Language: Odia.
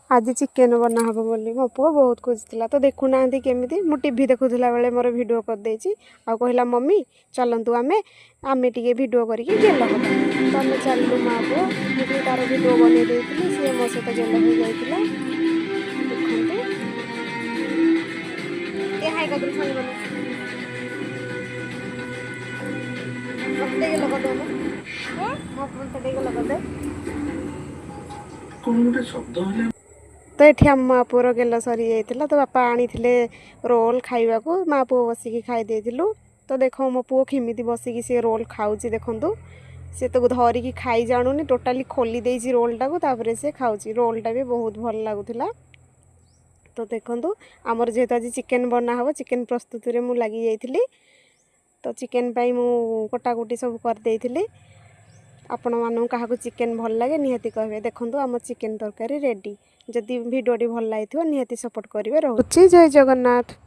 ଆଜି ଚିକେନ୍ ବନା ହେବ ବୋଲି ମୋ ପୁଅ ବହୁତ ଖୁସି ଥିଲା। ତ ଦେଖୁନାହାନ୍ତି କେମିତି ମୁଁ ଟିଭି ଦେଖୁଥିଲା ବେଳେ ମୋର ଭିଡ଼ିଓ କରିଦେଇଛି ଆଉ କହିଲା, "ମମି, ଚାଲନ୍ତୁ, ଆମେ ଆମେ ଟିକେ ଭିଡ଼ିଓ କରିକି ଗେଲ ହେବା।" ତ ଆମେ ଚାଲିଲୁ ମା ପୁଅ। ମୁଁ ବି ତାର ଭିଡ଼ିଓ ବନେଇ ଦେଇଥିଲି, ସିଏ ମୋ ସହିତ ଗେଲ ହେଇଯାଇଥିଲା। ଦେଖନ୍ତୁ। ଟିକେ ହାଇ କରିଦେଲୁ ସାଙ୍ଗମାନଙ୍କୁ। ମତେ ଗେଲ କରିଦେଉନୁ, ମତେ ଟିକେ ଗେଲ କରିଦେ। କଣ ଗୋଟେ ଶବ୍ଦ ହେଲା। ତ ଏଠି ଆମ ମା ପୁଅର ଗେଲ ସରିଯାଇଥିଲା। ତ ବାପା ଆଣିଥିଲେ ରୋଲ୍ ଖାଇବାକୁ, ମା ପୁଅ ବସିକି ଖାଇ ଦେଇଥିଲୁ। ତ ଦେଖ, ମୋ ପୁଅ କେମିତି ବସିକି ସେ ରୋଲ୍ ଖାଉଛି ଦେଖନ୍ତୁ। ସେ ତାକୁ ଧରିକି ଖାଇ ଜାଣୁନି, ଟୋଟାଲି ଖୋଲି ଦେଇଛି ରୋଲ୍ଟାକୁ, ତାପରେ ସେ ଖାଉଛି। ରୋଲ୍ଟା ବି ବହୁତ ଭଲ ଲାଗୁଥିଲା। ତ ଦେଖନ୍ତୁ, ଆମର ଯେହେତୁ ଆଜି ଚିକେନ୍ ବନା ହେବ, ଚିକେନ୍ ପ୍ରସ୍ତୁତିରେ ମୁଁ ଲାଗି ଯାଇଥିଲି। ତ ଚିକେନ୍ ପାଇଁ ମୁଁ କଟାକୁଟି ସବୁ କରିଦେଇଥିଲି। ଆପଣମାନଙ୍କୁ କାହାକୁ ଚିକେନ୍ ଭଲ ଲାଗେ, ନିହାତି କହିବେ। ଦେଖନ୍ତୁ, ଆମ ଚିକେନ୍ ତରକାରୀ ରେଡ଼ି। ଯଦି ଭିଡ଼ିଓଟି ଭଲ ଲାଗିଥିବ, ନିହାତି ସପୋର୍ଟ କରିବେ। ରହୁଛି, ଜୟ ଜଗନ୍ନାଥ।